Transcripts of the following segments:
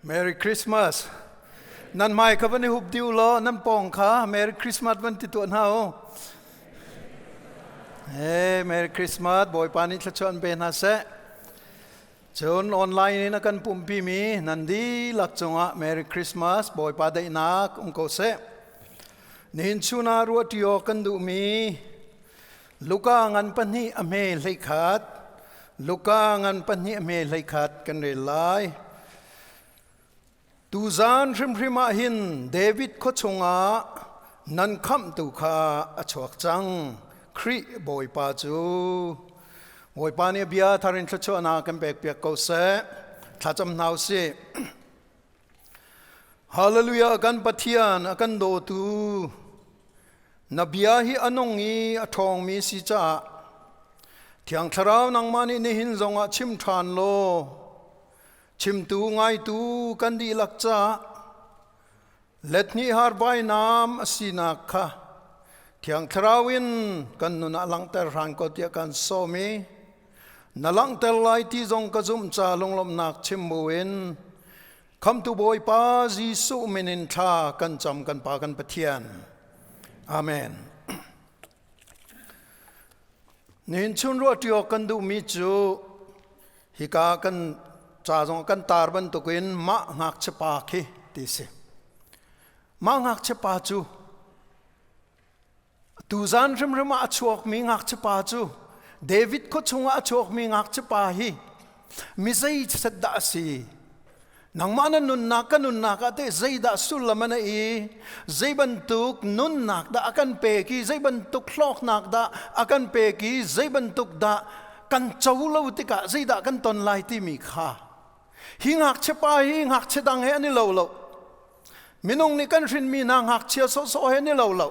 Merry Christmas. Nan mai kha van i hup diu law nan pawng kha Merry Christmas van ti tuah hna u. Hey, Merry Christmas. Bawipa nih thluachuah an pe hna seh. Cun online in a kan pumpi mi nan dihlak cungah Merry Christmas. Bawipa daihnak um ko seh. Nihin chun ah ruahṭi awk kan duhmi Luka ngan pahnih a hme 11 Luka ngan pahnih a hme 11 kan rel lai. Tuzan hrimhrim ah hin David khua chungah nan khamhtu kha a chuak cang. Khrih Bawipa cu. Bawipa nih bia thar in thluachuahnak kan pekpiak ko seh. Thlacam hna u sih. Hallelujah kan Pathian a kan dawtu na bia hi a nung i a ṭhawngmi si caah Thiang Thlarau nangmah nih nihin zongah chim ṭhan law chimtu ngaitu kan dihlak caah let hnih har vainam a sinak kha Thiang Thlarau in kan nun ah langhter hran ko tiah kan sawm i na langhter lai ti zong ka zumh ca lunglawmhnak chim buin Khamtu Bawipa Jesuh min in thla kan cam kan Pa kan Pathian. Amen. Nihin chun ruah ṭi kan duhmi cu hika kan ca zong kan tar bantukin mah ngakchia pa khi ti si. Mah ngakchia pa cu Tuzan hrimhrim ah a chuakmi ngakchia pa cu David khua chungah a chuakmi ngakchia pa hi mi zei set dah a si? Nangmah na nunnak ka nunnak ah teh zeidah sullam a neih i zei bantuk nunnak dah a kan pek i zei bantuk hlawknak dah a kan pek i zei bantuk dah kan co lo tikah zeidah kan ton lai timi kha hi ngakchia pa hi ngakchia dang he an i lo lo. Minung nih kan hrinmi hna ngakchia sawhsawh he ni lo lo.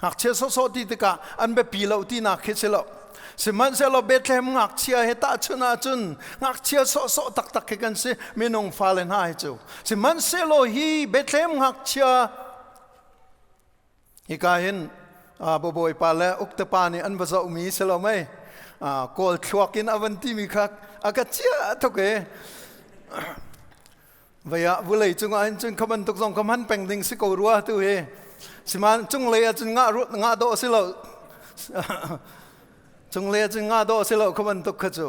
Ngakchia sawhsawh ti tikah an biapi lo tinak khi si lo. Sihmanhsehlaw Bethlehem ngakchia he tahchunh ahcun ngakchia sawhsawh taktak khi kan si minung fale hna hi cu. Sihmanhsehlaw hi Bethlehem ngakchia hika hin bawipa le uktepa nih an va zohmi si lo mei kawl thluak in a van timi kha a ka chia tuk e Vei ah vulei cungah hin cun kha bantuk zong kha hman peng ding si ko rua tu hi. Siman cunglei ah cun ngah ngah dawh si lo. Cunglei ah cun ngah dawh si lo kha bantuk kha cu.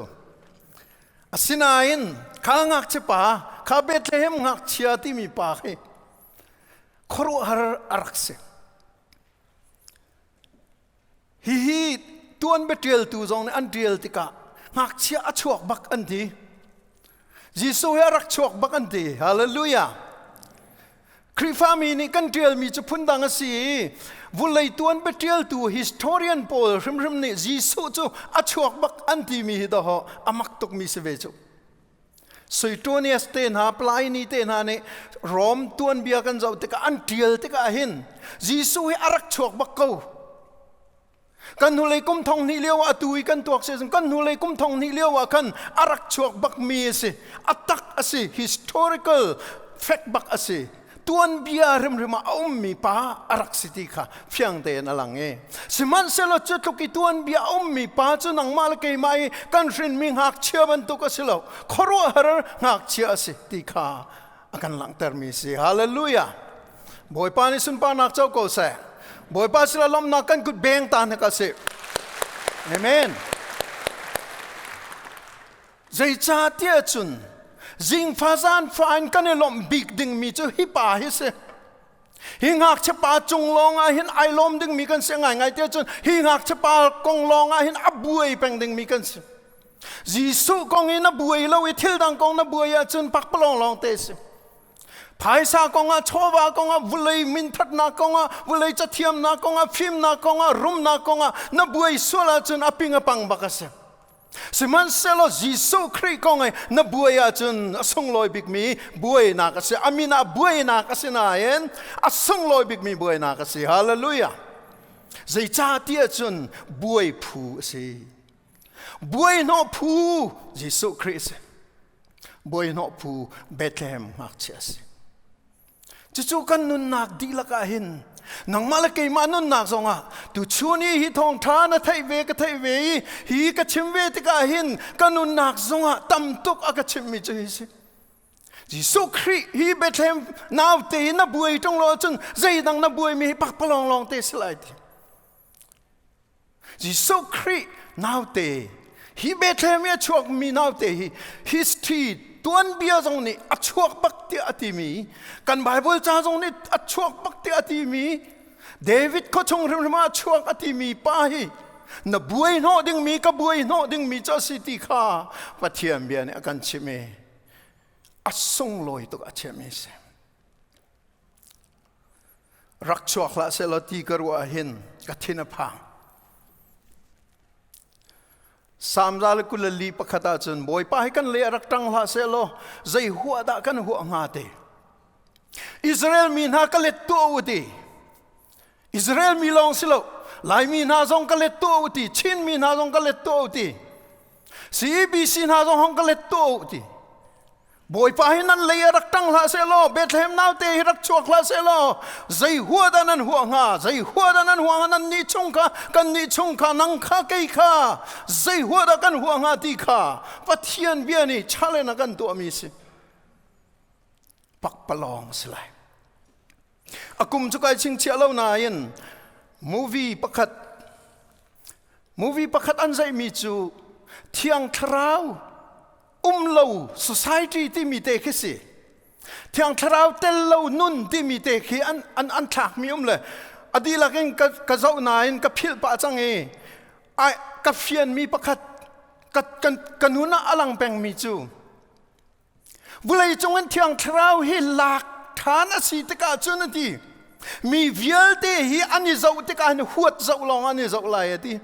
Asinain kha ngakchia pa, kha Bethlehem ngakchia timi pa khi khuaruahhar a rak si. Hihi tuan biaṭialtu zong nih an ṭial tikah ngakchia a chuak bak an ti. Jesuh hi a rak chuak bak an ti. Hallelujah. Khrihfami nih kan ṭialmi cu phundang a si i vulei tuan biaṭialtu historian pawl hrimhrim nih Jesuh cu a chuak bak an timi hi dawh a mak tukmi si ve cu. Suetonius te hna Pliny te hna nih Rom tuanbia kan zoh tikah an ṭial tikah hin Jesuh hi a rak chuak bak ko. Kan hnulei kum thong hnih lio ah atu i kan tuak si kan hnulei kum thong hnih lio ah khan a rak chuak bak mi a si. A tak a si. Historical fact bak a si. Tuanbia hrimhrim ah a ummi pa a rak si ti kha fiang tein a lang i sihmanhsehlaw cu tluk i tuanbia a ummi pa cu nangmah le keimah i kan hrinmi ngakchia bantuk a si lo khuaruahhar ngakchia a si ti kha a kan langhtermi si hallelujah Bawipa nih sunparnak co ko seh Bawipa sila lawmhnak kan kut beng ta hna ka si amen Zeicahtiah cun zingfa zaanfa in kan i lawmh bik dingmi cu hi pa hi si. Hi ngakchia pa cung lawng ah hin ai lawm dingmi kan si ngaingai tiah cun hi ngakchia pa kong lawng ah hin a buai peng dingmi kan si. Jesuh kong in a buai lo i thil dang kong na buai ahcun pakpalawng lawng te si. Phaisa kongah, chawva kongah, vulei minthatnak kongah, vulei cathiamnak kongah, fimnak kongah, rumnak kongah na buai sual ahcun a ping a pang bak a si. Sihmanhsehlaw Jesuh Khrih kong i na buai ahcun a sunglawi bikmi buainak a si. A min ah buainak a si nain a sunglawi bikmi buainak a si. Hallelujah. Zeicahtiah cun buai phu a si. Buai hnawh phu Jesuh Khrih a si. Buai hnawh phu Bethlehem ngakchia a si. Cucu kan nunnak dihlak ah hin nangmah le keimah nunnak zongah tuchun i hi thawngṭha na theih ve ka theih ve i hi ka chim ve tikah hin ka nunnak zongah tam tuk a ka chimhmi cu hi si. Jesuh Khrih hi Bethlehem naute in na buai ṭung lo ahcun zeidang na buaimi hi pakpalawng lawng te si lai ti. Jesuh Khrih naute hi Bethlehem i a chuakmi naute hi history tuanbia zong nih a chuak bak tiah a timi, kan Bible ca zong nih a chuak bak tiah a timi, David khuachung hrimhrim ah a chuak a timi pa hi na buai hnawh dingmi ka buai hnawh dingmi cu a si ti kha Pathian bia nih a kan chimh i a sunglawi tuk a chiahmi a si. Rak chuak hlah sehlaw ti ka ruah hin ka thin a phang. Salm 121 ahcun Bawipa hi kan lei a rak ṭang hlah sehlaw zei huah dah kan huah hnga ti. Israel mi hna ka let tuah u ti. Israel mi lawng si lo, Laimi hna zong ka let tuah u ti, Chin mi hna zong ka let tuah u ti. CEBC hna zong hong ka let tuah u ti. Bawipa hi nan lei a rak ṭang hlah sehlaw, Bethlehem naute hi rak chuak hlah sehlaw, zei hua dah nan huah hnga? Zei hua dah nan huah hnga? Nan nih chung kha, kan nih chung kha, nang kha, kei kha, zei hua dah kan huah hnga ti kha Pathian bia nih challenge a kan tuahmi si. Pakpalawng si lai. A kum cu kai chingchiah lo nain movie pakhat an zeihmi cu Thiang Thlarau um lo society timi te khi si. Thiang Thlarau tel lo nun timi te khi an thlakmi um le a dihlak in ka zoh nain ka philh pah cang i ai ka fianmi pakhat ka nun ah a lang pengmi cu Vulei cung in Thiang Thlarau hi lak ṭhan a si tikah cun a ti. Mi vialte hi an i zoh tikah hin huat zoh lawng an i zoh lai a ti.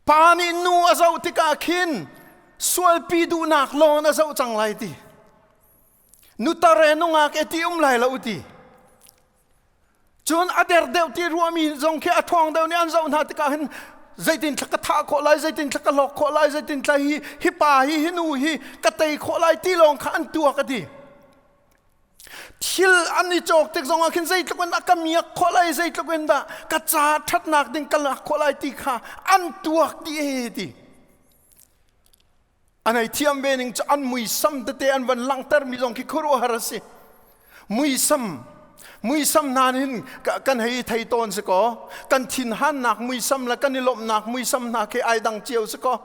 Pa nih nu a zoh tikah khin sualpi duhnak lawng in a zoh cang lai ti. Nutar e nungak e ti um lai lo ti. Cun a der deuh ti ruahmi zong khi a ṭhawng deuh nih an zoh hna tikah hin zeitin thla ka thah khawh lai, zeitin thla ka hlawk khawh lai, zeitin thla hi hi pa hi hi nu hi ka tei khawh lai ti lawng kha an tuak a ti. Thil an i cawk tik zongah khin zeitluk in a ka miak khawh lai, zeitluk in dah ka ca ṭhatnak ding ka lak khawh lai ti kha an tuak dih e ti. An ei thiam ve ning cu an muisam tete an van langhter mi zong khi khuaruahhar a si. Muisam hna hin kan hei thei tawn si kaw, kan thinhannak muisam le kan i lawmhnak muisam hna khi ai dang cio si kaw.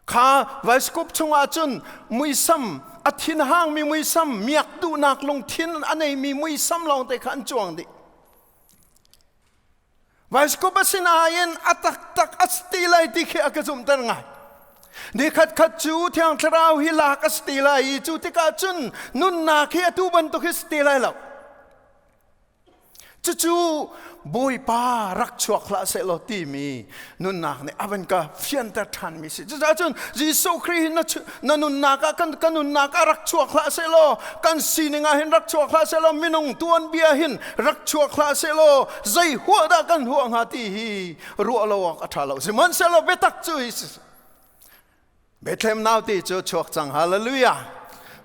Kha vaiskup chungah cun muisam a thinhang mi muisam miak duhnak lungthin a nei mi muisam lawng te kha an cuang dih. Vaiskup asinain a taktak a si lai ti khi a ka zumhter ngai. Ni khatkhat cu Thiang Thlarau hi lak a si ti lai i cu tikah cun nunnak hi atu bantuk hi si ti lai lo. Cucu Bawipa rak chuak hlah sehlaw timi nunnak nih a van ka fianter ṭhanmi si. Cucaah cun Jesuh Khrih hi na nunnak ah kan nunnak ah rak chuak hlah sehlaw, kan sining ah hin rak chuak hlah sehlaw, minung tuanbia hin rak chuak hlah sehlaw, zei huah dah kan huah hnga ti hi ruah lo awk a ṭha lo. Sihmanhsehlaw biatak cu hi Bethlehem naute cu chuak cang. Hallelujah.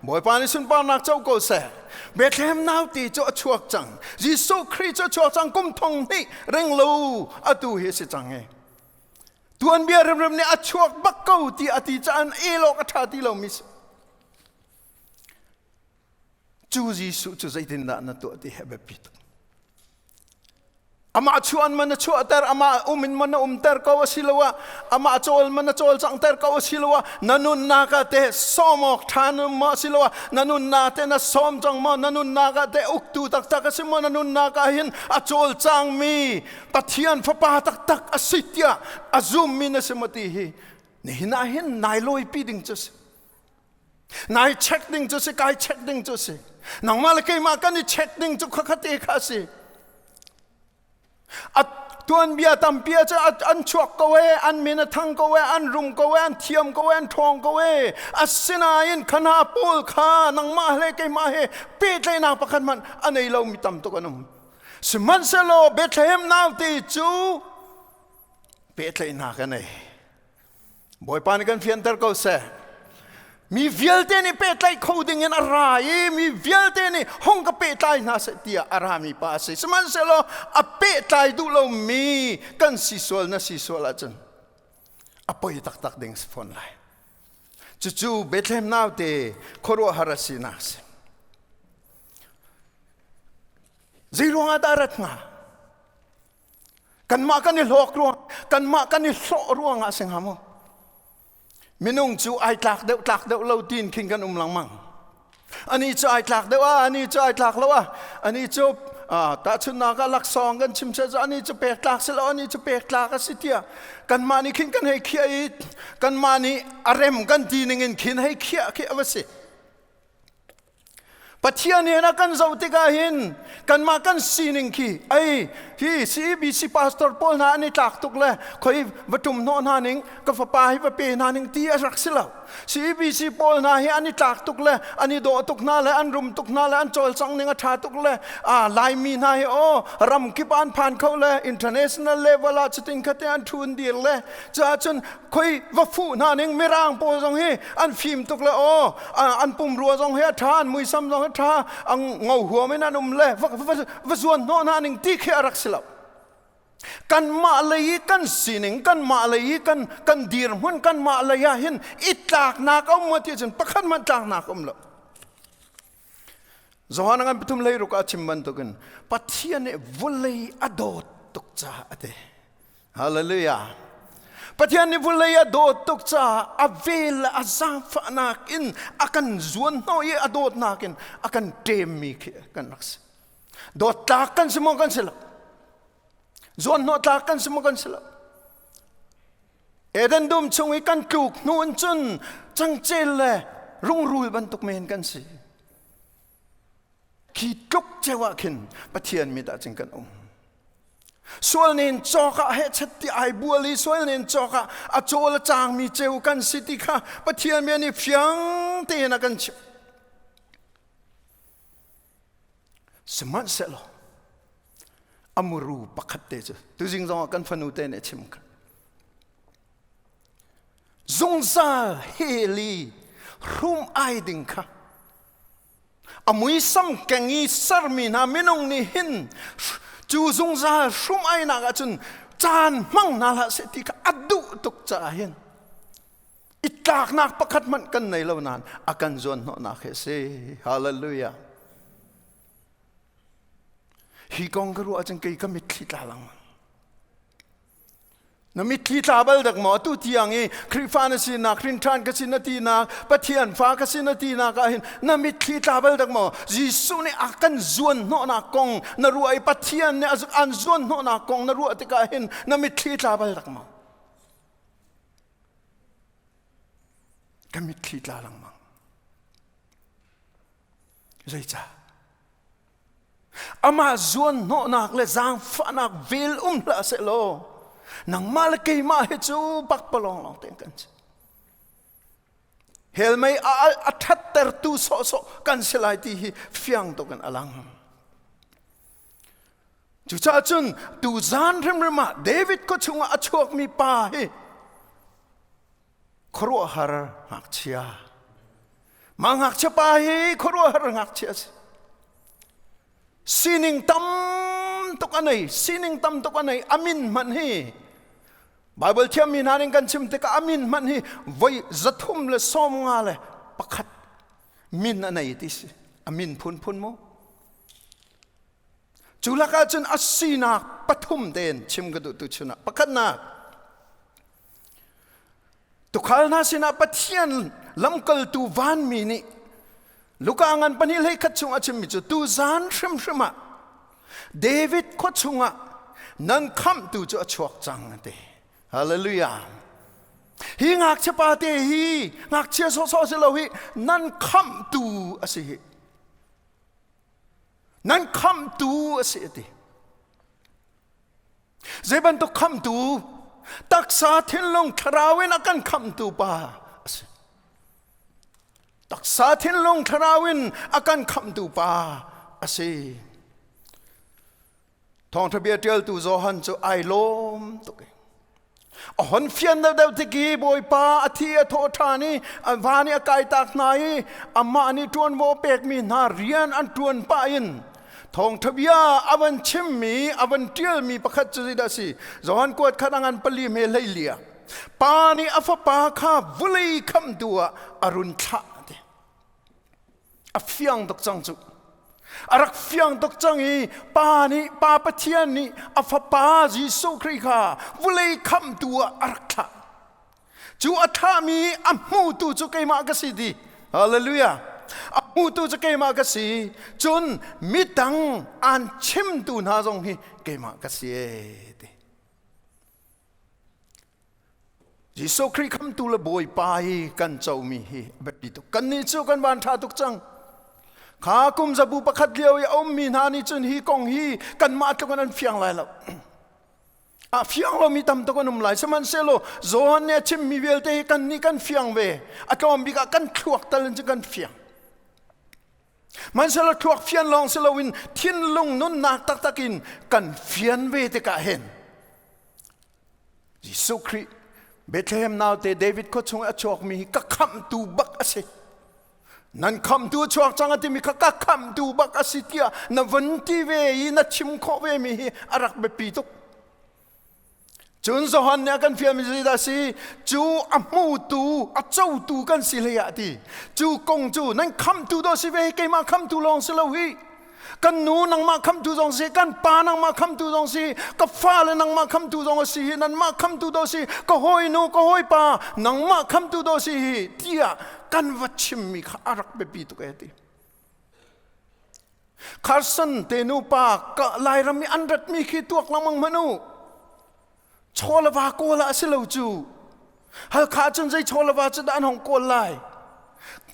Bawipa nih sunparnak co ko seh. Bethlehem naute cu a chuak cang. Jesuh Khrih cu a chuak cang kum thong hnih ring lo atu hi a si cang hi. Tuanbia rimrim nih a chuak bak ko ti a ti caan el awk a ṭha ti lomi si. Cu Jesuh cu zeitindah na tuah ti he biapi tuk. Amah chuan man na chuahter, amah um in man na umter ko asiloah amah cawl man na cawlcanghter ko asiloah na nunnak ah teh sawm awk ṭhan um maw asiloah na nunnak teh na sawm cang maw, na nunnak ah teh uktu taktak a si maw, na nunnak ah hin a cawlcangmi Pathian fapa taktak a si tiah a zummi na si maw ti hi nihin ah hin nai lawipi ding cu si. Nai check ding cu si, kai check ding cu si. Nangmah le keimah kan i check ding cu khakha kha a si. A tuanbia tampi ah cun an chuak ko e, an min a thang ko e, an rum ko e, an thiam ko e, an ṭhawng ko e. Asinain khana pawl kha nangmah le keimah he pehtlaihnak pakhat hmanh a nei lomi tam tuk an um. Sihmanhsehlaw Bethlehem naute cu pehtlaihnak a nei. Bawipa nih kan fianter ko seh. Mi vialte nih pehtlaih kho ding in a ra i mi vialte nih hong ka pehtlai hna seh tiah a rami pa a si. Sihmanhsehlaw a pehtlai duh lomi kan si sual na si sual ahcun a poi taktak ding si fawn lai. Cucu Bethlehem naute khuaruahhar a sinak a si. Zeiruang ah dah rat hnga? Kanmah kan i hlawk ruang, kanmah kan i hlawh ruang ah si hnga maw? Minung cu ai tlak deuh tlak deuh lo tiin khin kan um lengmang. Ani cu ai tlak deuh ah, ani cu ai tlak lo ah, ani cu tahchunhnak ah laksawng kan chim cu ani cu pek tlak si lo, ani cu pek tlak a si tiah kanmah nih khin kan hei khiah i kanmah nih a rem kan ti ning in khin hei khiah khi a va si. Pathian he na kan zoh tikah hin kanmah kan sining khi ei hi CEBC pastor pawl hna an i tlak tuk le khoi va tum hnawh hna ning ka fapa hi va pe hna ning ti a rak si lo. CEBC pawl hna hi an i tlak tuk le an i dawh tuk hna le an rum tuk hna le an cawlcangh ning a ṭha tuk le a Laimi hna hi aw ram kip an phan kho le international level ah cutin khate an ṭhun dir le cuahcun khoi va fuh hna ning mirang pawl zong hi an fim tuk le aw an pumrua zong hi a ṭha an muisam zong hi ṭha an ngo huam in an um le va zuan hnawh hna ning ti khi a rak si lo. Kanmah lei i kan sining, kanmah lei i kan kan dirhmun, kanmah lei ah hin i tlaknak a um ti cun pakhat hmanh tlaknak a um lo. Johan ngan pathum lei ruk ah chim bantukin Pathian nih vawlei a dawt tuk caah a ti. Hallelujah. Pathian nih vawlei a dawt tuk caah a vel le a zaangfahnak in a kan zuan hnawh i a dawtnak in a kan ṭemmi khi kan rak si. Dawt tlak kan si maw kan si lo? Zuanhnawh tlak kan si maw kan si lo? Eden dum chung i kan tluk hnu in cun cangcel le rungrul bantuk men kan si. Khi tluk ceu ah khin Pathian mit ah cun kan um. Sual nen cawk ah hehchet ti ai bual i sual nen cawk ah a cawl a cangmi ceu kan si ti kha Pathian bia nih fiang tein a kan chimh. Sihmanhsehlaw a muru pakhat te cu tuzing zong ah kan fanu te nih a chim kha zungzal heli hrum ai ding kha a muisam keng i sermi hna minung nih hin cu zungzal hrum ainak ahcun caan hmang hna hlah seh ti kha a duh tuk caah hin i tlaknak pakhat hmanh kan nei lo nain a kan zuan hnawhnak hi a si. Hallelujah. Hi kong ka ruah ahcun kei ka mitthli tla lengmang. Na mitthli tla bal dak maw? Atu tiang i Khrihfa na sinak, hrinṭhan ka si na tinak, Pathian fa ka si na tinak ah hin na mitthli tla bal dak maw? Jesuh nih a kan zuan hnawhnak kong na ruah i Pathian nih an zuan hnawhnak kong na ruah tikah hin na mitthli tla bal dak maw? Ka mitthli tla lengmang. Zeicah? Amah zuan hnawhnak le zaangfahnak vel um hlah seh law nangmah le keimah hi cu pakpalawng lawng tein kan si. Hell mei a a ṭhattertu sawhsawh kan si lai ti hi fiang tuk in a lang. Cucaah cun tuzan hrimhrim ah David khua chungah a chuakmi pa hi khuaruahhar ngakchia. Mah ngakchia pa hi khuaruahhar ngakchia a si. Sining tam tuk a nei, sining tam tuk a nei, a min hmanh hi Bible thiammi hna nih kan chim tikah a min hmanh hi voi 351 min a nei ti si. A min phunphun mu. Cu lakah cun a sinak pathum tein chim ka duh tu chun ah pakhatnak tukhal hna sinah Pathian lamkaltu vanmi nih Luka ngan pahnih hlei khat chung a chimmi cu tu zan hrimhrim ah David khua chungah nan khamhtu cu a chuak cang a ti. Hallelujah. Hi ngakchia pa te hi ngakchia sawhsawh si lo hi nan khamhtu a si hi. Nan khamhtu a si a ti. Zei bantuk khamhtu? Taksa thinlung thlarau in a kan khamhtu pa a si. Taksa thinlung thlarau in a kan khamhtu pa a si. Thawngṭha bia ṭialtu Johan cu ai lawm tuk i a hon fian deuhdeuh tik i Bawipa a thi a thawh ṭhan i a van i a kai tak hna i amah nih ṭuanvo pekmi hna rian an ṭuan pah in thawngṭha bia a van chimmi a van ṭialmi pakhat cu zeidah a si? Johan kuat khat a ngan pali hme hlei lia. Pa nih a fapa kha vulei khamtu ah a run thlah ti. A fiang tuk cang cu. A rak fiang tuk cang i Pa nih Pa Pathian nih a fapa Jesuh Khrih kha vulei khamtu ah a rak thlah. Cu a thlahmi a hmutu cu keimah ka si ti. Hallelujah. A hmutu cu keimah ka si. Cun midang aan chimtu hna zong hi keimah ka si ee ti. Jesuh Khrih khamtu le Bawipa hi kan comi hi a biapi tuk. Kannih cu kan van ṭha tuk cang. Kha kum zabu pakhat lio i a ummi hna nih cun hi kong hi kanmah tluk in an fiang lai lo. A fiang lomi tam tuk an um lai. Sihmanhsehlaw Johan nih a chimmi vialte hi kannih kan fiang ve. A tlawm bik ah kan thluak tal in cun kan fiang. Hmanhsehlaw thluak fian lawng si loin thinlung nunnak taktak in kan fian ve tikah hin Jesuh Khrih Bethlehem naute David khua chung i a chuakmi hi ka khamhtu bak a si. Nan khamhtu a chuak cang a timi kha ka khamhtu bak a si tiah na vun ti ve i na chim khawh ve mi hi a rak biapi tuk. Cun Johan nih a kan fialmi zeidah a si? Cu a hmutu, a cotu kan si hlei ah a ti. Cu kong cu nan khamhtu dawh si ve, keimah khamhtu lawng si lo hi. Kan nu nangmah khamhtu zong si, kan pa nangmah khamhtu zong si, ka fale nangmah khamhtu zong a si hi, nanmah khamhtu dawh si, ka hawinu, ka hawipa nangmah khamhtu dawh si hi, tiah kan va chimmi kha a rak biapi tuk e ti. Carson te nupa ka Lairam i an ratmi khi tuak lengmang hmanh u. Chaw le va kawl ah a si lo cu. Halkha cun zei chaw le va cu dah an hong kawl lai.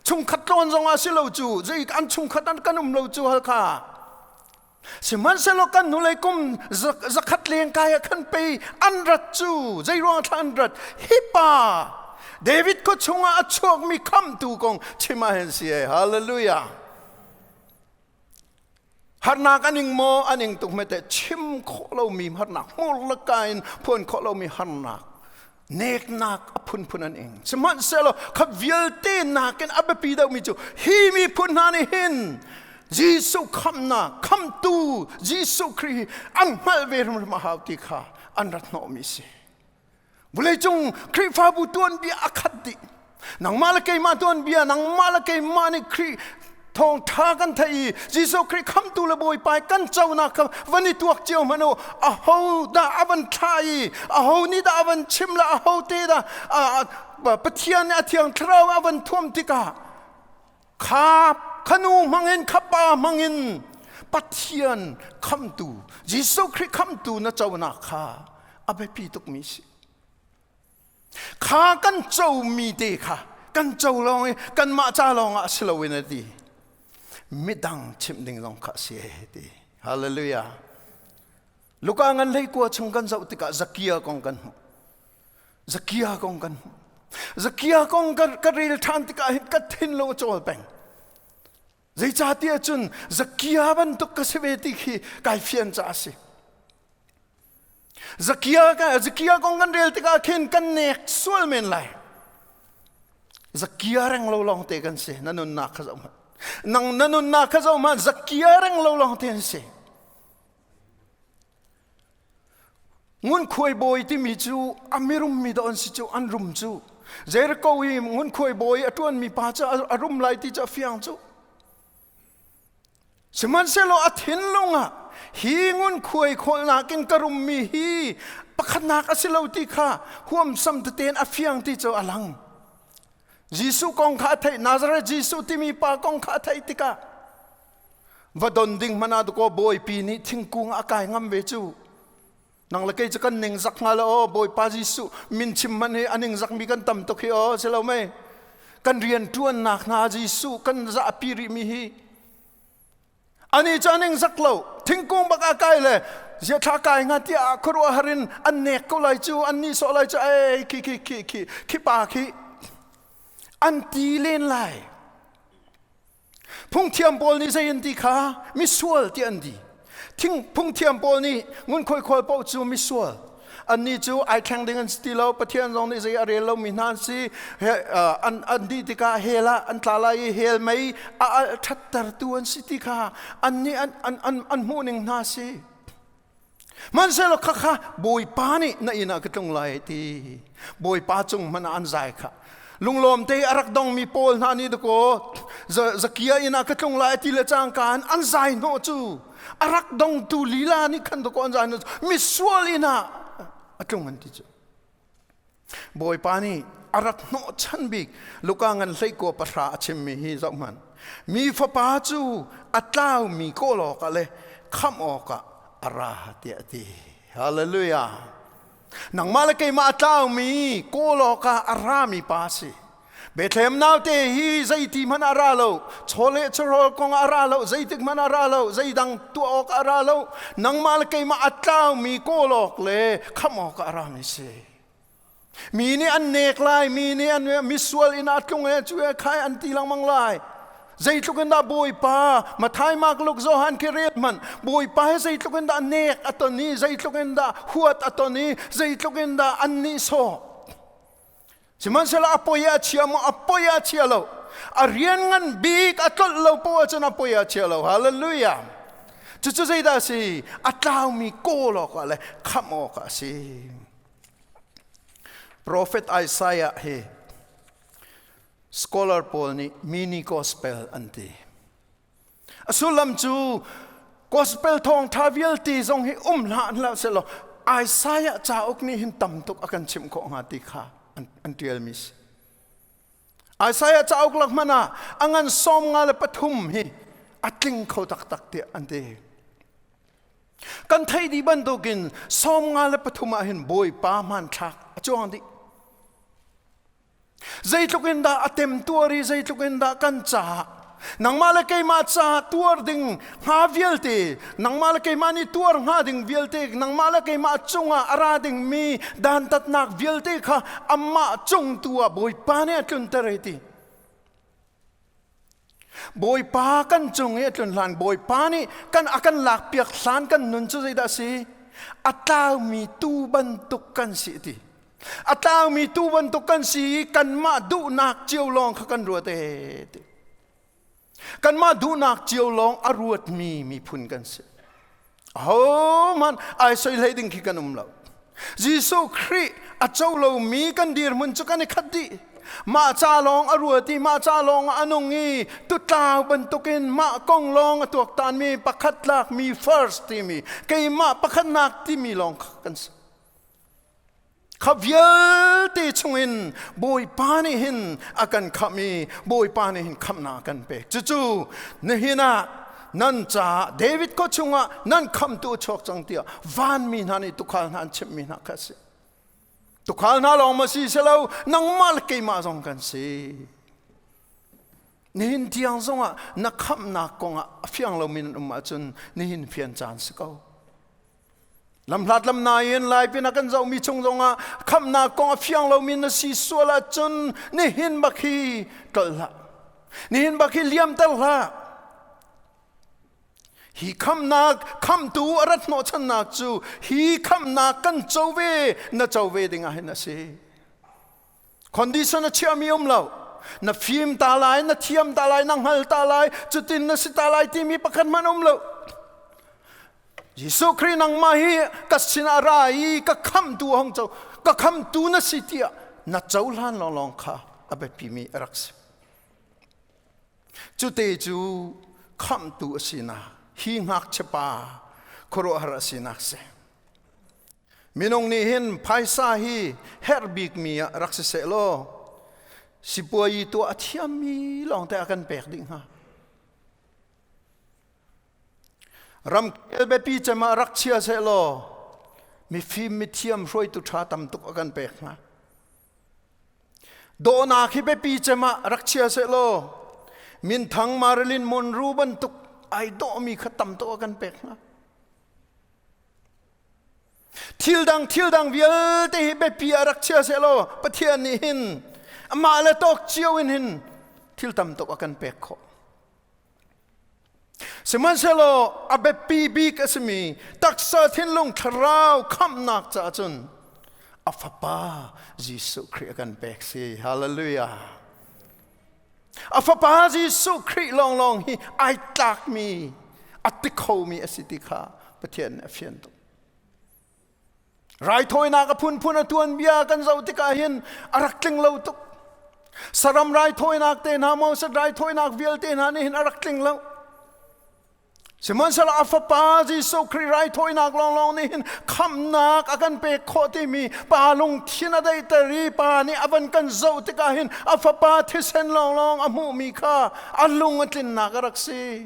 Chungkhat tlawn zong ah si lo cu. Zei an chungkhat an kan um lo cu Halkha. Sihmanhsehlaw kan hnulei kum zakhat leng kai ah khan pei an rat cu zei ruang thla an rat hi pa David khua chungah a chuakmi khamtu kong chim ah hin si ai hallelujah Harnak an ing maw an ing tuk hme teh chim khawh lomi harnak hmur le ka in phuan khawh lomi harnak neknak a phunphun an ing sihmanhsehlaw kha vialte nakin a biapi deuhmi cu hi miphun hna nih hin Jesuh khamnak khamtu Jesuh Khrih hi an hngalh ve hrimhrim a hau ti kha an rat hnawhmi si Vawleicung Khrihfabu tuanbia a khat dih. Nangmah le keimah tuanbia, nangmah le keimah nih Khrih thawngṭha kan theih i Jesuh Khrih khamtu le Bawipa kan conak kha van i tuak cio hmanh u. Aho dah a van thlah i aho nih dah a van chim le aho te dah Pathian nih a thiang thlarau a van thuam tikah kha khanu hmangin kha pa hmangin Pathian khamtu Jesuh Khrih khamtu na conak kha a biapi tukmi si. Kha kan comi te kha kan co lawng i kanmah ca lawng ah si loin a ti. Midang chimh ding zong kha a si ti. Hallelujah. Luka ngan hlei kua chung kan zoh tikah Zakia kong kan hmuh. Zakia kong kan hmuh. Zakia kong ka rel ṭhan tikah hin ka thinlung a cawl peng. Zeicahtiah cun Zakia bantuk ka si ve ti khi kai fian caah a si. Zakia, Zakia kong kan rel tikah khin kan nek sual men lai. Zakia reng lo lawng te kan si. Na nunnak kha zoh hmanh. Nang na nunnak kha zoh hmanh. Zakia reng lo lawng te an si. Ngunkhuai bawi timi cu a mirummi dawh an si cu an rum cu. Jericho i ngunkhuai bawi a ṭuanmi pa cu a rum lai ti cu a fiang cu. Sihmanhsehlaw a thinlung ah hi ngunkhuai khawlnak in ka rummi hi pakhatnak a si lo ti kha huamsam tein a fiang ti cu a lang. Jesuh kong kha a theih Nazareth Jesuh timi pa kong kha a theih tikah va don ding hmanh ah dakaw bawipi nih thingkung a kai ngam ve cu nang le kei cu kan ningzak hnga lo aw bawipa Jesuh min chim hmanh hi a ningzakmi kan tam tuk hi aw si lo mei kan rian ṭuannak hna Jesuh kan zahpi rihmi hi ani cu a ningzak lo thingkung bak a kai le zia thla kai nga tiah khuaruah har in an nek ko lai cu an nih sawh lai cu ei khi khi khi khi khi pa khi an ti len lai Phungthiam pawl nih zei an ti kha misual ti an ti. Thing phungthiam pawl nih ngunkhuai khawl paoh cu misual. Annih cu ai thleng ding an si ti lo. Pathian zong nih zei a rel lomi hna an si. An, an dih tikah hell ah an tla lai i hell mei a alh ṭhattertu an si ti kha annih an, an, an, an hmuhning hna si. Hmanhsehlaw khakha Bawipa nih na inn ah ka tlung lai ti. Bawipa cung hmanh ah an zai kha. Lunglawm te a rak dongmi pawl hna nih dakaw Zakia inn ah ka tlung lai ti le cangka in an zai hnawh cu a rak dongtu lila nih khan dakaw an zai hnawh cu misual inn ah a tlung an ti cu. Bawipa nih a rak hnawhchan bik Luka ngan hleikua pahra a chimmi hi zohhmanh. Mi fapa cu a tlaumi kawl awkah le khamh awkah a ra tiah a ti. Hallelujah. Nangmah le keimah a tlaumi kawl awkah a rami pa a si. Bethlehem naute hi zeiti hmanh a ra lo, chawleh chawhrawl kong a ra lo, zeitik hmanh a ra lo, zeidang tuah awk a ra lo. Nangmah le keimah a tlaumi kawl awk le khamh awk a rami si. Mi nih an nek lai, mi nih an misual inn ah tlung e cu e khai an ti lengmang lai. Zeitluk in dah Bawipa Mathai, Mark, Luke, Johan khi rel hmanh Bawipa hi zeitluk in dah nek a ton i zeitluk in dah huat a ton i zeitluk in dah an nihsawh. Sihmanhsehlaw a poi ah chia maw a poi ah chia lo. A rian ngan bik a tlolh lo poah ahcun a poi ah chia lo. Hallelujah. Cucu zeidah a si? A tlaumi kawl awkah le khamh awkah a si. Prophet Isaiah hi scholar pawl nih mini gospel an ti. A sullam cu gospel thawngṭha vialte zong hi um hlah hlah sehlaw Isaiah cauk nih hin tam tuk a kan chimh khawh hnga ti kha an ṭialmi si. Isaiah cauk lak hmanh ah a ngan 53 hi a tling kho taktak tiah an ti. Kan theih dih bantukin 53 ah hin Bawipa hmanthlak a cuang dih. Zeitluk in dah a temtuar i zeitluk in dah kan caah nangmah le keimah caah tuar ding hnga vialte nangmah le keimah nih tuar hnga ding vialte nangmah le keimah cungah a ra dingmi dantatnak vialte kha amah cung tu ah Bawipa nih a tlunter ai ti. Bawipa kan cung i a tlun hlan Bawipa nih kan a kan lakpiak hlan kan nun cu zeidah a si? A tlaumi tuu bantuk kan si ti. A tlaumi tuu bantuk kan si i kanmah duhnak cio lawng kha kan ruat ee ti. Kanmah duhnak cio lawng a ruatmi miphun kan si. Ahohmanh ai soi hlei ding khi kan um lo. Jesuh Khrih a co lomi kan dirhmun cu kan i khat dih. Mah ca lawng a ruat i mah ca lawng a nung i tutlau bantukin mah kong lawng a tuaktanmi pakhat tlakmi first timi keimah pakhatnak timi lawng kha kan si. Kha vialte chungin Bawipa nih hin a kan khamh i Bawipa nih hin khamhnak a kan pek. Cucu nihin ah nan caah David khua chungah nan khamtu a chuak cang tiah vanmi hna nih tuukhal hna an chimhmi hna kha a si. Tuukhal hna lawng ma si silo nangmah le keimah zong kan si. Nihin tiang zongah na khamhnak kongah a fiang lomi nan um ahcun nihin fian caan si ko. Lamhlat lam nain lai pin a kan zohmi chung zongah khamhnak kong a fiang lomi na si sual ahcun nihin bak hi tlolh hlah. Nihin bak hi liamter hlah. Hi khamhnak khamhtu a rat hnawhchannak cu hi khamhnak kan co ve na co ve ding ah hin a si. Condition a chiami um lo. Na fim ta lai, na thiam ta lai, na hngal ta lai, cutin na si ta lai timi pakhat hmanh um lo. Jesuh Khrih nangmah hi ka sinah ra i ka khamtu hong co, ka khamtu na si tiah na cohlan lawnglawng kha a biapimi a rak si. Cute cu khamhtu a sinak, hi ngakchia pa khuaruahhar a sinak si. Minung nih hin phaisa hi herh bikmi ah rak si seh law sipuayi tuah a thiammi lawngte a kan pek dih hnga. Ramkhel biapi cem ah rak chia seh law mifim mithiam hruaitu ṭha tam tuk a kan pek hnga. Dawhnak hi biapi cem ah rak chia seh law minthang Marilyn Monroe bantuk ai dawhmi kha tam tuk a kan pek hnga. Thil dang thil dang vialte hi biapi ah rak chia seh law Pathian nih hin amah le tawk cio in hin thil tam tuk a kan pek khawh. Sihmanhsehlaw a biapi bik a simi taksa thinlung thlarau khamhnak caah cun a fapa Jesuh Khrih a kan pek si. Hallelujah. A fapa Jesuh Khrih lawnglawng hi ai tlakmi a ti khomi a si ti kha Pathian nih a fian tuk. Raithawinak a phunphun a tuanbia kan zoh tikah hin a rak tling lo tuk. Saram raithawinak te hna, Moses raithawinak vialte hna nih hin a rak tling lo. Sihmanhsehlaw a fapa Jesuh Khrih raithawinak lawnglawng nih hin khamhnak a kan pek khawh timi pa lungthin a daihter i pa nih a van kan zoh tikah hin a fapa thisen lawnglawng a hmuhmi kha a lung a tlinnak a rak si.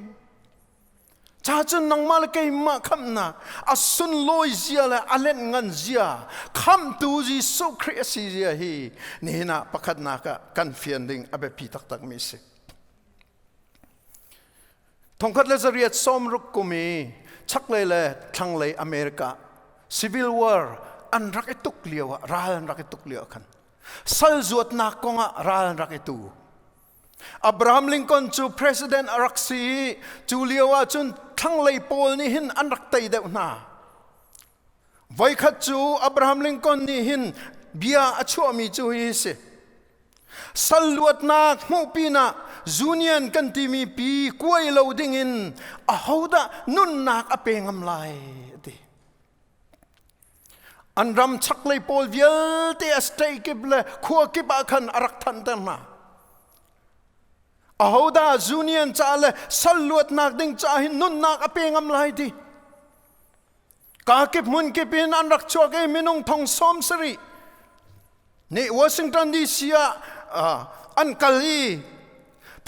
Cha cun nangmah le keimah khamhnak a sunlawi zia le a lenh ngan zia khamhtu Jesuh Khrih a si zia hi nihin ah pakhatnak ah kan fian ding a biapi taktakmi a si. 1860 kum i chaklei le thlanglei America Civil War an rak i tuk lio ah ral an rak i tuk lio ah khan sal zuatnak kong ah ral an rak i tu. Abraham Lincoln cu president a rak si i cu lio ah cun thlanglei pawl nih hin an rak tei deuh hna. Voikhat cu Abraham Lincoln nih hin bia a chuahmi cu hi si. Sal luatnak hmuh pinah Union kan timi pi kuai lo dingin ahodah nunnak a pe ngam lai ti. An ram chaklei pawl vialte a state kip le khua kip ah khan a rak thanter hna. Ahodah Union ca le sal luatnak ding ca hin nunnak a pe ngam lai ti. Kakip hmun kip in an rak chuak i minung thong 70 nih Washington DC ah an kal i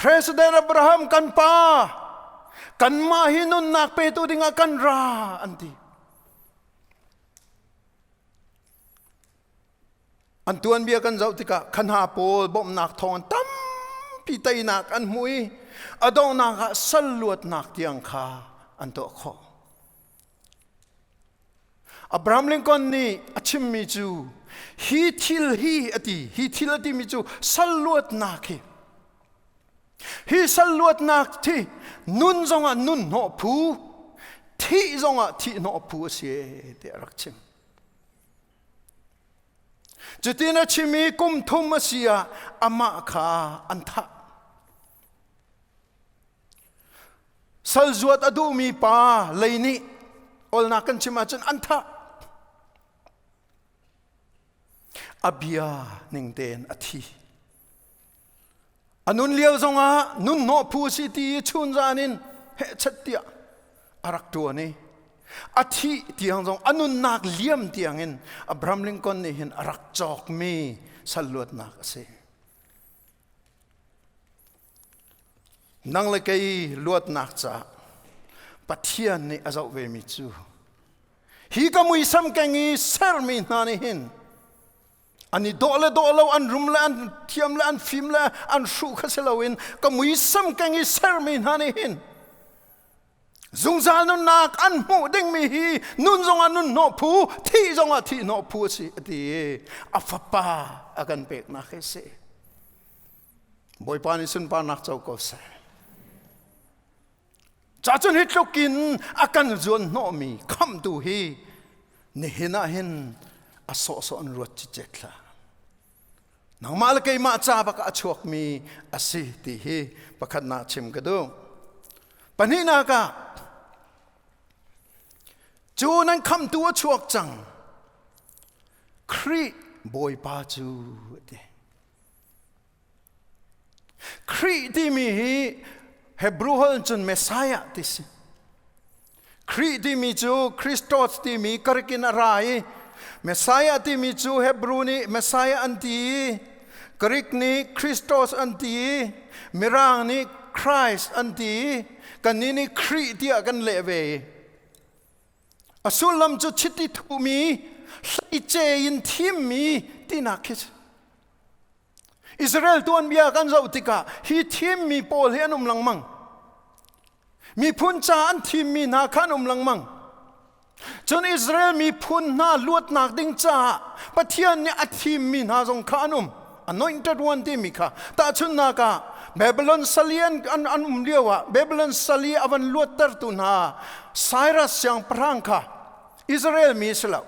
President Abraham kan pa kanmah hi nunnak petu dingah kan ra an ti. An tuanbia kan zoh tikah khanha pawl bawmhnak thawng an tampi teinak an hmu i a donghnak ah sal luatnak tiang kha an tuah khawh. Abraham Lincoln nih a chimmi cu hi thil hi a ti hi thil a timi cu sal luatnak hi hi sal luatnak thi nun zongah nun hnawh phu thih zongah thih hnawh phu a si tiah a rak chim. Cutin a chim i kum thum a si ah amah kha an thah. Sal zuat a duhmi pa lei nih olnak kan chim ahcun an thah. A bia ning tein a thi. A nun lio zongah nun hnawh phu si ti i chunzan in hehchet tiah a rak ṭuan i a thih tiang zong a nunnak liam tiangin Abraham Lincoln nih hin a rak cawkmi sal luatnak a si. Nang le kei luatnak caah Pathian nih a zoh vemi cu hi ka muisam keng i sermi hna nih hin an i dawh le dawh lo an rum le an thiam le an fim le an hruh kha si loin ka muisam keng i sermi hna nih hin zungzal nunnak an hmuh dingmi hi nun zongah nun hnawh phu thih zongah thih hnawh phu a si a ti i a fapa a kan peknak hi a si. Bawipa nih sunparnak co ko seh. Cacun hi tluk in a kan zuan hnawhmi khamhtu hi nihin ah hin a sawhsawh an ruat cicet hlah. Nangmah le keimah ca bak ah a chuakmi a si ti hi pakhatnak chim ka duh. Pahnihnak ah cu nan khamhtu a chuak cang. Khrih Bawipa cu a ti. Khrih timi hi Hebrew holh cun Messiah ti si. Khrih timi cu Christos timi Greek in a ra i Messiah timi cu Hebrew nih Messiah an ti i Greek nih Christos an ti i Mirang nih Christ an ti i kannih nih Khrih tiah kan leh ve i a sullam cu chiti thuhmi hleice in thimmi tinak khi si. Israel tuanbia kan zoh tikah hi thimmi pawl hi an um lengmang. Miphun ca an thimmi hna kha an um lengmang. Cun Israel miphun hna luatnak ding caah Pathian nih a thimmi hna zong kha an um. Anointed one timi kha. Tahchunhnak ah Babylon sali an, an, an um lio ah Babylon sali a van luattertu hna Cyrus siangpahrang kha Israel mi si lo.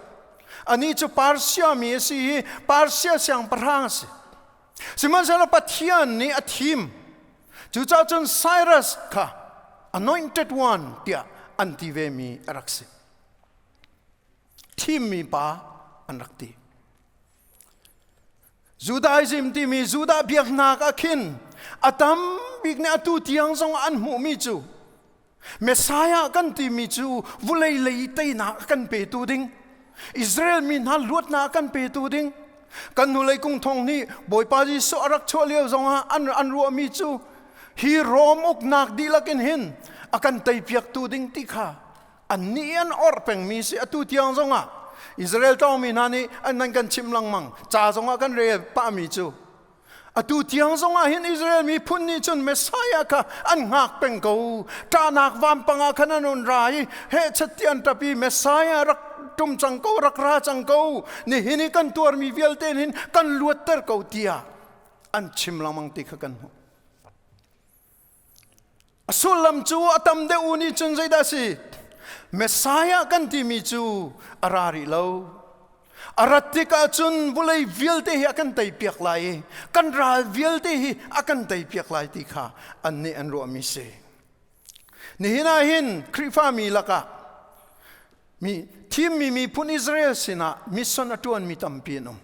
Anih cu Persia mi a si i Persia siangpahrang a si. Sihmanhsehlaw Pathian nih a thim. Cucaah cun Cyrus kha anointed one tiah an ti vemi a rak si. Thimmi pa. an rak ti. Judaism timi Judah biaknak ah khin a tam bik nih atu tiang zong an hmuhmi cu Messiah kan timi cu vulei lei teinak kan petu ding, Israel mi hna luatnak kan petu ding, kan hnulei kung thong nih Bawipa Jesuh a rak chuah lio zongah an ruahmi cu hi Rom uknak dihlak in hin a kan teipiaktu ding ti kha annih an orh pengmi si. Atu tiang zongah Israel tlawngmi hna nih an nan kan chimh lengmang ca zongah kan rel pahmi cu atu tiang zongah hin Israel miphun nih cun Messiah kha an hngak peng ko. Ṭahnak vampang ah khan an un ra i heh chat an ṭap i Messiah rak ṭum cang ko, rak ra cang ko, nihin i kan tuarmi vialte hin kan luatter ko tiah an chim lengmang ti kha kan hmuh. A sullam cu a tam deuh u nih cun zeidah a si? Messiah kan timi cu a ra rih lo. A rat tikah cun vawlei vialte hi a kan teipiak lai i kan ral vialte hi a kan teipiak lai ti kha annih an ruahmi si. Nihin ah hin Khrihfami lakah mi thimmi miphun Israel sinah mission a ṭuanmi tampi an um.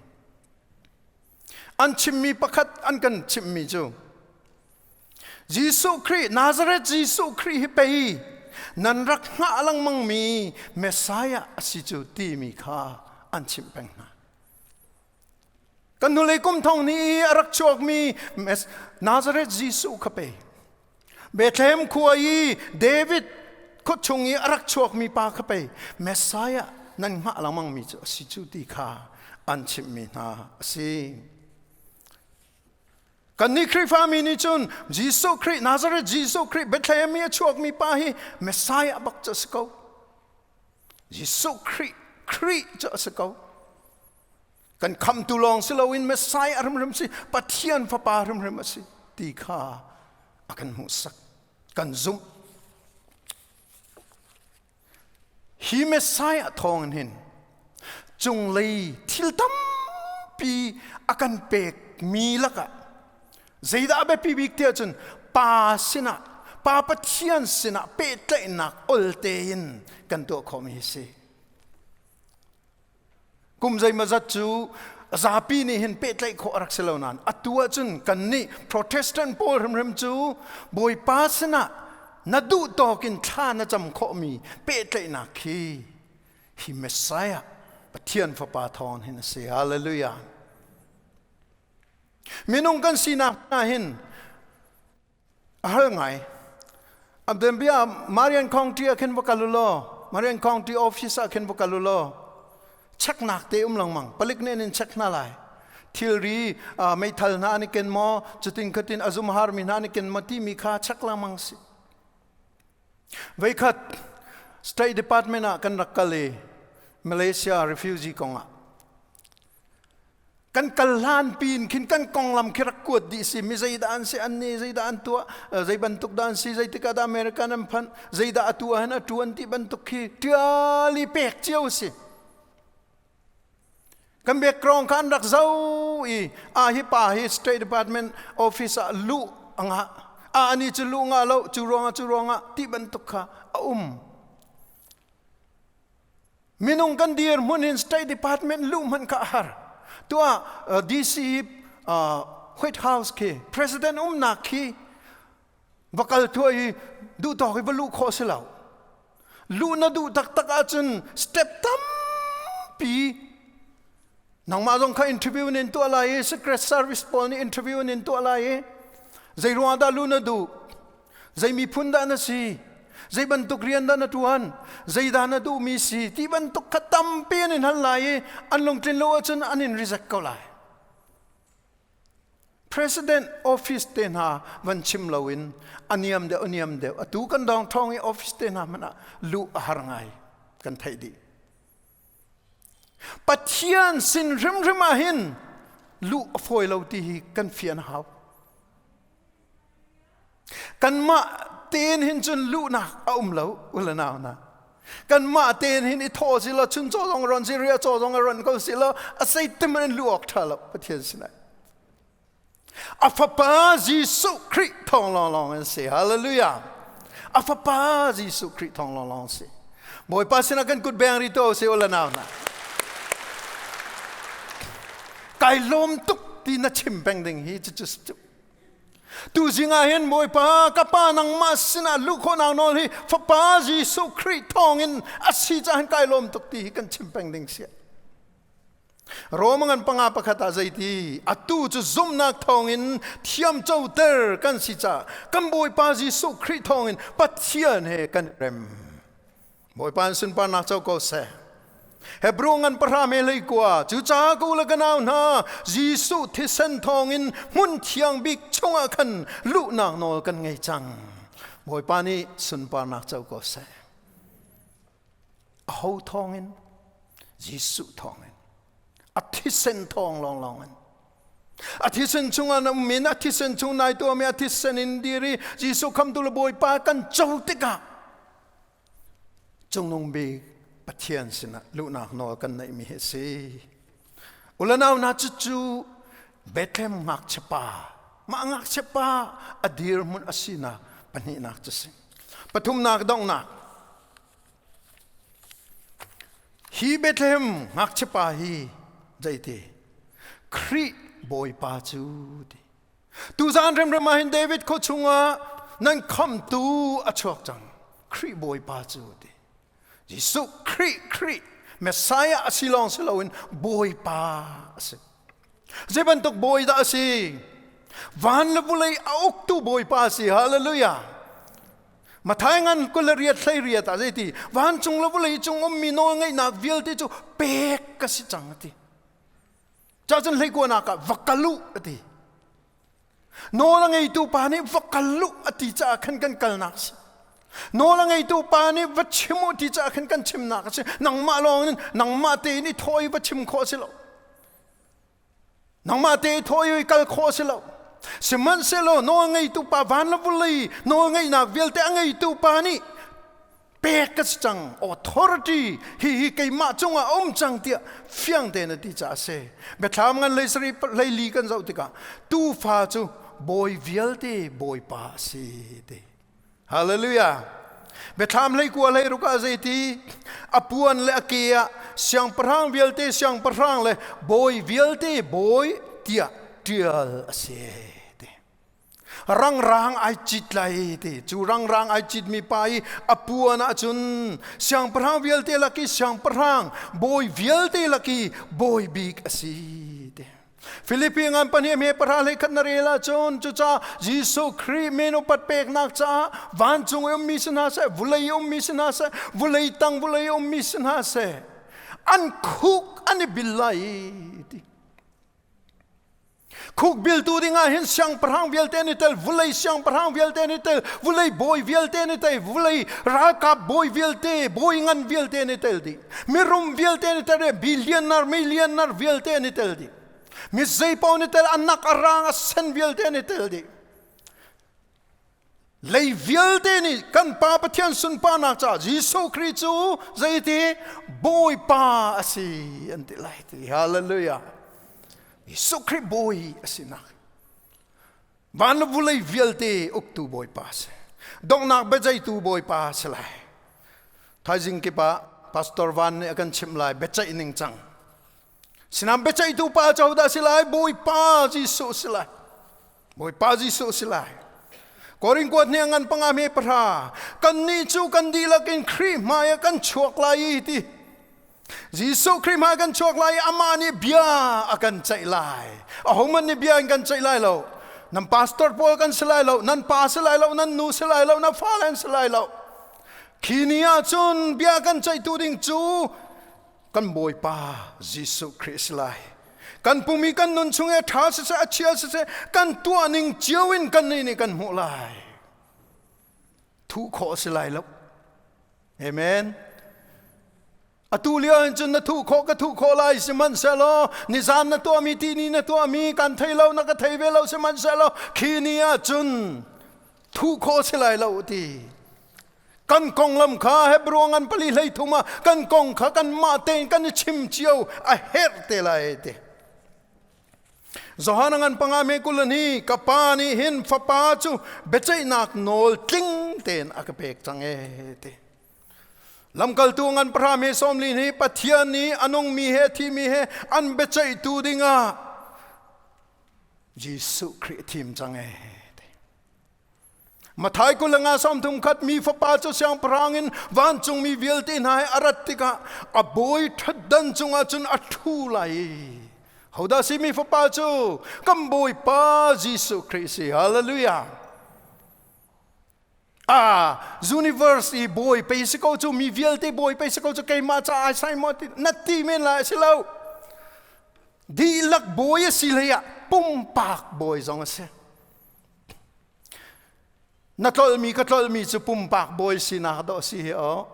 An chimmi pakhat an kan chimhmi cu Jesuh Khrih, Nazareth Jesuh Khrih hi pei nan rak hngah lengmangmi Messiah a si cu timi kha an chimh peng hna. Kan hnulei kum thong ni i a rak chuakmi Nazareth Jesuh kha pei Bethlehem khua i David khuachung i a rak chuakmi pa kha pei Messiah nan hngah lengmangmi cu a si cu ti kha an chimhmi hna a si. Kannih Khrihfami nih cun Jesuh Khrih, Nazareth Jesuh Khrih, Bethlehem i a chuakmi pa hi Messiah bak cu a si ko. Jesuh Khrih, Khrih cu a si ko. Kan khamtu lawng si loin Messiah hrimhrim si, Pathian fapa hrimhrim a si ti kha a kan hmuhsak, kan zumh. Hi Messiah thawngin hin cunglei thil tampi a kan pekmi lakah zeidah a biapi bik tiah cun Pa sinah, Pa Pathian sinah pehtlaihnak ol tein kan tuah khawhmi hi si. Kum zeimawzat cu zapi nih hin pehtlaih khawh a rak si lo nain atu ahcun kannih Protestant pawl hrimhrim cu Bawipa sinah na duh tawk in thla na cam khawhmi pehtlaihnak khi hi Messiah Pathian Fapa thawng hin a si. Hallelujah. Minung kan sinak hna hin a hal ngai. Bia Marian County ah khin va kal u law, Marian County office ah khin va kal u law, checknak te um lengmang. Palik nih an in check hna lai. Thilri meithal hna an i ken maw, cutin khatin a zumhar mi hna an i ken maw timi kha check lengmang si. Veikhat State Department ah kan rak kal i Malaysia refugee kong ah kan kal hlan pin khin kan konglam khi rak kuat dih si. Mi zeidah an si, an ni zeidah an tuah, zei bantuk dah an si, zeitik ah dah American an phanh, zeidah atu ah hin a tuan ti bantuk khi tiali pek cio si. Kan background kha an rak zo i a hi pa hi State Department office ah luh anga a ani cu luh nga lo, cu ruangah cu ruangah ti bantuk kha a um. Minung kan dirhmun in State Department luh hmanh kha a har. Tuah DC White House khi President umnak khi va kal thuai i duh tawk i va luh khawh si lo. Luh na duh taktak ahcun step tampi nangmah zong kha interview nin tuah lai i Secret Service pawl nih interview nin tuah lai i zei ruangah dah luh na duh, zei miphun dah na si, zei bantuk rian dah na ṭuan, zeidah na duhmi si ti bantuk kha tampi an in hal lai i an lungtlin lo ahcun an in reject ko lai. President office te hna van chim loin a niam deuh, a niam deuh, atu kan dawng ṭhawng i office te hna hmanh ah luh a har ngai, kan theih dih. Pathian sin hrimhrim ah hin luh a fawi lo ti hi kan fian a hau. Kanmah tein hin cun luhnak a um lo, u le nau hna. Kanmah tein hin i thawh si law, chun caw zong ron si, ria caw zong ron ko si law, a zeitim in luh awk ṭha lo Pathian sinah. A fapa Jesuh Khrih thawng lawnglawng in si. Hallelujah. A fapa Jesuh Khrih thawng lawnglawng si. Bawipa sinah kan kut beng ri to si u le nau hna. Kai lawm tuk ti na chim peng ding hi cu cu Tu zing ah hin Bawipa ka pa nangmah sinah luh khawhnak nawl hi Fapa Jesuh Khrih thawngin a si caah hin kai lawm tuk ti hi kan chim peng ding si. Roma ngan panga pakhat ah zeiti atu cu zumhnak thawngin thiam coter kan si caah kan Bawipa Jesuh Khrih thawngin Pathian he kan rem. Bawipa in sunparnak co ko seh. Hebrew ngan pahra me hlei kua cucaah ka u le ka nau hna Jesuh thisen thawngin hmun thiang bik chungah khan luhnak nawl kan ngei cang. Bawipa nih sunparnak co ko seh. Aho thawngin? Jesuh thawngin. A thisen thawng lawnglawng in. A thisen chungah na um in a thisen chung nai tuahmi a thisen in dir i Jesuh khamtu le Bawipa kan co tikah Cungnung bik Pathian sinah luhnak nawl kan neihmi hi a si. Ulanau hna cucu Bethlehem ngakchia pa, mah ngakchia pa a dirhmun a sinak pahnihnak cu si. Pathumnak donghnak. Hi Bethlehem ngakchia pa hi zeiti? Khrih Bawipa cu ti. Tuzaan remrem ah hin David khua chungah nan khamtu a chuak cang. Khrih Bawipa cu ti. Jesuh Khrih Khrih Messiah a si lawng si loin Bawipa a si. Zei bantuk bawi dah a si? Van le vulei a uktu Bawipa a si. Hallelujah. Mathai ngan 28 18 ah zeiti vancung le vawlei cung ummi nawlngeihnak vialte cu pek ka si cang a ti. Cacun hleikuanak ah va kal u a ti. Nawl a ngeitu pa nih va kal u a ti caah khan kan kalnak a si. Nawl a ngeitu pa nih va chim u ti caah khan kan chimnak a si. Nangmah lawng in nangmah tein i thawh i va chim khawh a si lo. Nangmah te i thawh i kal khawh a si lo. Sihmanhsehlaw nawl ngeitu pa van le vawlei nawl ngeihnak vialte a ngeitu pa nih pek ka si cang authority hi hi keimah cungah a um cang tiah fiang tein a ti caah a si biathlam ngan hlei hleili kan zoh tikah tuufa cu bawi vialte bawipa a si ti hallelujah biathlam hlei kua hlei ruk ah zeiti a puan le a ke ah siangpahrang vialte siangpahrang le bawi vialte bawi tiah tial a si Rangrang ai cit lai ti cu rangrang ai citmi pa i a puan ahcun siangpahrang vialte lak i siangpahrang bawi vialte lak i bawi bik a si ti Filipi ngan pahnih me pahra hlei khat na rel ahcun cucaah Jesuh Khrih min upat peknak caah vancung i ummi si hna seh vulei i ummi si hna seh vulei tang vulei i ummi si hna seh an khuk an i bil lai ti Khukbiltu dingah hin siangpahrang vialte an i tel, vulei siangpahrang vialte an i tel, vulei bawi vialte an i tel, vulei ralkap bawi vialte, bawi ngan vialte an i tel dih. Mirum vialte an i tel, billionaire, millionaire vialte an i tel dih. Mi zeipaoh an i tel, anak a rang a sen vialte an i tel dih. Lei vialte nih kan Pa Pathian sunparnak caah Jesuh Khrih cu zeiti Bawipa a si an ti lai ti. Hallelujah. Jesuh Khrih Bawi a sinak. Van le vulei vialte uktu Bawipa a si. Donghnak biazeitu Bawipa a si lai. Thaizing kip ah Pastor Van nih a kan chimh lai biaceih ning cang. Sinam biaceihtu pa cu hodah si lai? Bawipa Jesuh si lai. Bawipa Jesuh si lai. Korin kuat hne ngan panga me pahra kan nih cu kan dihlak in Khrih hmai ah kan chuak lai i ti. Jesuh Khrih hmai kan chuak lai i amah nih bia a kan ceih lai. Ahohmanh nih bia in kan ceih lai lo. Nan pastor pawl kan si lai lo, nan pa si lai lo, nan nu si lai lo, na fale an si lai lo. Khi ni ah cun bia kan ceihtu ding cu kan Bawipa Jesuh Khrih si lai. Kan pum i kan nun chung i a ṭha siseh a chia siseh kan tuah ning cio in kan nih nih kan hmuh lai. Thuh khawh a si lai lo. Amen. Atu lio in cun na thuh khawh ka thuh khawh lai sihmanhsehlaw nizan na tuahmi tini na tuahmi kan thei lo na ka thei ve lo sihmanhsehlaw khi ni ah cun thuh khawh a si lai lo ti. Kan konglam kha Hebrew ngan pali hlei thum ah kan kong kha kan mah tein kan i chim cio a herh te lai te. Johan ngan panga me kulan hi ka pa nih hin fapa cu biaceihnak nawl tling tein a ka pek cang e te. Lamkaltu ngan pahra me sawmli hi Pathian nih a nungmi he thimi he an biaceihtu dingah. Jesuh Khrih thim cang e. Mathai 20 31 mi fapa cu siangpahrang in vancungmi vialte hna he a rat tikah a bawi ṭhatdan cungah cun a ṭhu lai. Hodah si mi fapa cu? Kan Bawipa Jesuh Khrih si. Hallelujah. Ah, universe i bawi pei si ko cu mi vialte bawi pei si ko cu keimah ca ai sai maw ti na ti men lai si lo. Dihlak bawi a si hlei ah pumpak bawi zong a si. Na tlolmi ka tlolmi cu pumpak bawi sinak dawh si hi o.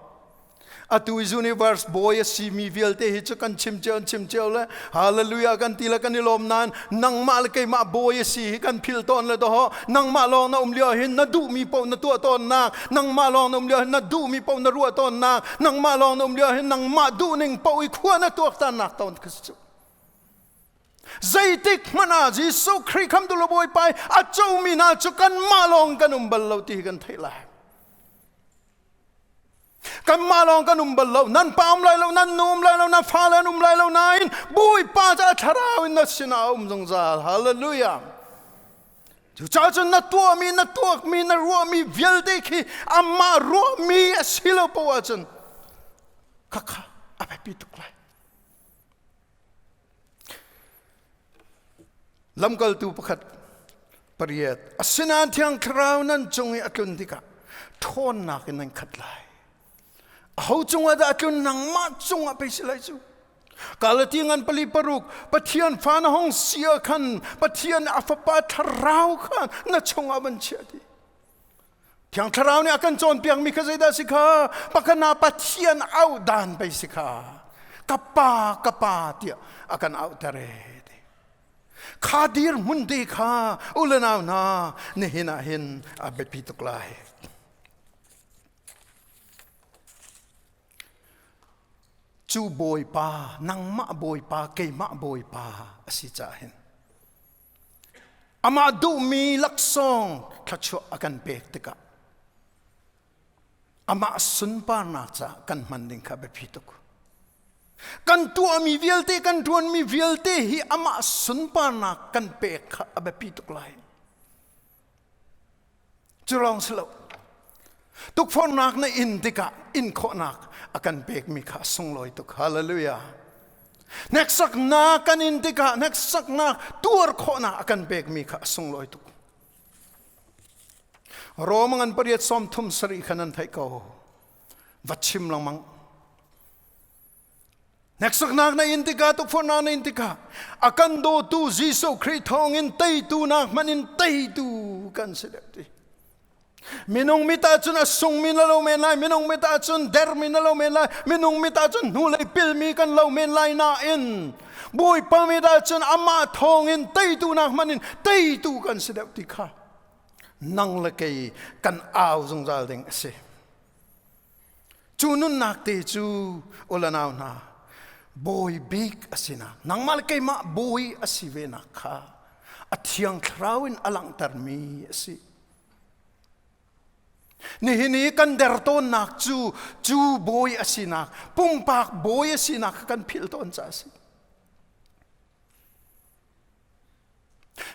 Atu universe bawi a simi vialte hi cu kan chim cio chim cio le hallelujah kan ti le kan i lawm nain nangmah le keimah bawi a si hi kan phil tawn le doho nangmah lawng na um lio hin na duhmi paoh na tuah tawnnak nangmah lawng na um lio hin na duhmi paoh na ruah tawnnak nangmah lawng na um lio hin nangmah duhning paoh i khua na tuaktannak tawn kha cu zeitik hmanh ah Jesuh Khrih khamtu le Bawipa a comi hna cu kanmah lawng kan um bal lo ti hi kan theih lai. Kanmah lawng kan um bal lo. Nan pa um lai lo, nan nu um lai lo, nan fale an um lai lo nain Bawipa cu a thlarau in na sinah a um zungzal. Hallelujah. Cucaah cun na tuahmi, na tuakmi, na ruahmi vialte khi amah ruahmi a si lo poah ahcun khakha a biapi tuk lai. Lamkaltu pakhat pariat asinain Thiang Thlarau nan cung i a tlun tikah ṭhawnnak in nan khat lai. Aho cungah dah a tlun nangmah cungah pei si lai cu. Galati ngan pali paruk Pathian fa na hong si ah khan Pathian a fapa thlarau kha na chungah van chiah dih. Thiang Thlarau nih a kan cawnpiakmi kha zeidah si kha? Pakhat Pathian auh dan pei si kha. Ka pa, ka pa tiah a kan auhter e. Kha dirhmun te kha u le nau hna nihin ah hin a biapi tuk lai. Cu Bawipa, nangmah Bawipa, keimah Bawipa a si caah hin Amah duhmi laksawng thluachuah a kan pek tikah amah sunparnak caah kan hman ding kha biapi tuk. Kan tuahmi vialte, kan ṭuanmi vialte hi amah sunparnak kan pek kha a biapi tuk lai. Cu lawng si lo. Tukforhnak na in tikah in khawhnak a kan pekmi kha sunglawi tuk. Hallelujah. Hneksaknak kan in tikah hneksaknak tuar khawhnak a kan pekmi kha a sunglawi tuk. Rom ngan pariat sawm thum sarih khan an theih ko. Va chim lengmang. Hneksaknak na in tikah tukforhnak na in tikah a kan dawtu Jesuh Khrih thawngin teitu nak hmanh in teitu kan si deuh ti. Minung mit ahcun a sungmi na lo men lai, minung mit ahcun dermi na lo men lai, minung mit ahcun hnulei pilmi kan lo men lai nain Bawipa mit ahcun amah thawngin teitu nak hmanh in teitu kan si deuh ti kha nang le kei kan au zungzal ding a si. Cu nunnak te cu ulanau hna bawi bik a sinak nangmah le keimah bawi a si ve nak kha a thiang thlarau in a langhtermi a si. Nihin i kan der tawnnak cu cu bawi a sinak pumpak bawi a sinak kha kan philh tawn caah a si.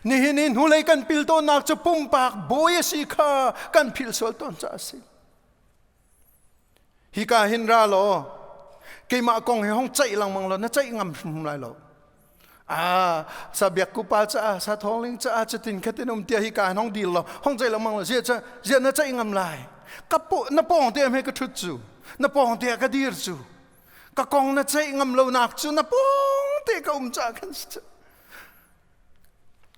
Nihin i hnulei kan pil tawnnak cu pumpak bawi a si kha kan philh sual tawn caah a si. Hika hin ra law keimah kong hi hong ceih lengmang law na ceih ngam hrim lai lo. Ah, sa biak ku pa caah sa thawngling caah cutin khatin um tia hika hin hong dil law hong ceih lengmang law zia zia na ceih ngam lai. Ka po na pawng te he ka thut cu na pawng te ka dir cu ka kong na ceih ngam lo nak cu na pawng te ka um caah khan si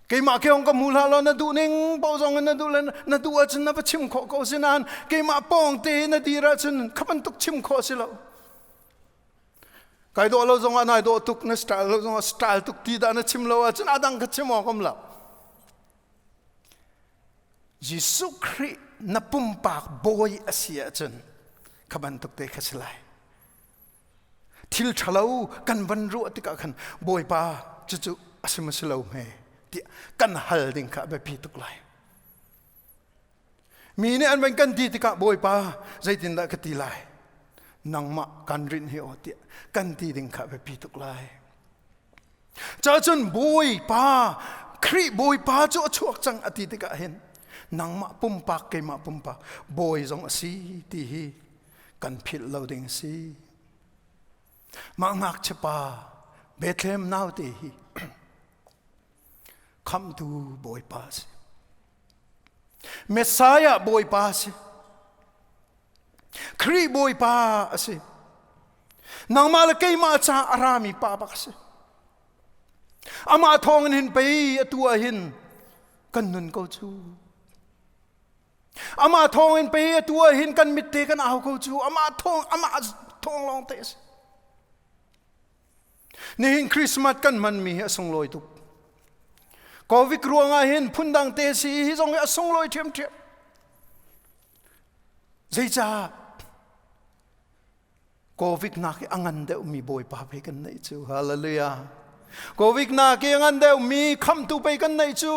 keimah ke hong ka hmu hlah law na duh ning paoh zong in na duh le na duh ahcun na va chim khawh ko si nain keimah pawng te na dir ahcun kha bantuk chim khawh si lo kai dawh lo zong ah nai dawh tuk na style lo zong ah style tuk ti dah na chim lo ahcun adang ka chim awk um lo Jesuh Khrih na pumpak bawi a si ahcun kha bantuk te kha si lai. Thil ṭhalo kan van ruah tikah khan Bawipa cucu a si maw si lo hme tiah kan hal ding kha a biapi tuk lai. Mi nih an van kan ti tikah Bawipa zeitindah ka ti lai? Nangmah kan rinh hi aw tiah kan ti ding kha a biapi tuk lai. Cacun Bawipa Khrih Bawipa cu a chuak cang a ti tikah hin nangmah pumpak keimah pumpak bawi zong a si ti hi kan philh lo ding a si. Mah ngakchia pa Bethlehem naute hi khamhtu Bawipa a si. Messiah Bawipa a si. Khrih Bawipa a si. Nangmah le keimah ca a rami pa bak a si. Amah thawng in hin pei atu ah hin kan nun ko cu. Amah thawng in pei atu ah hin kan mitte kan au ko cu. Amah thawng amah thawng lawng te a si. Nihin Christmas kan hmanmi hi a sunglawi tuk. Covid ruangah hin phundang te si hi zong hi a sunglawi ṭhiamṭhiam. Zeicah Covid nak i a ngan deuhmi Bawipa pei kan neih cu. Hallelujah. Covid nak i a ngan deuhmi khamtu pei kan neih cu.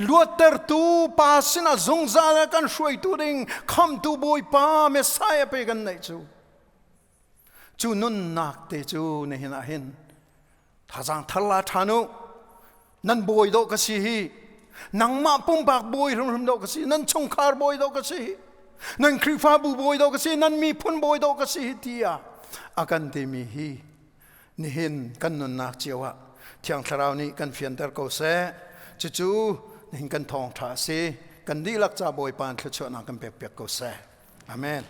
Luattertu pa sinah zungzal a kan hruaitu ding khamtu Bawipa Messiah pei kan neih cu. Cu nunnak te cu nihin ah hin thazaang thar la ṭhan u. Nan bawi dawh ka si hi. Nangmah pumpak bawi hrimhrim dawh ka si. Nan chungkhar bawi dawh ka si hi. Nan Khrihfabu bawi dawh ka si. Nan miphun bawi dawh ka si hi tiah a kan timi hi nihin kan nunnak cio ah Thiang Thlarau nih kan fianter ko seh. Cucu nihin kan thawngṭha a si. Kan dihlak ca Bawipa thluachuahnak kan pek piak ko seh. Amen.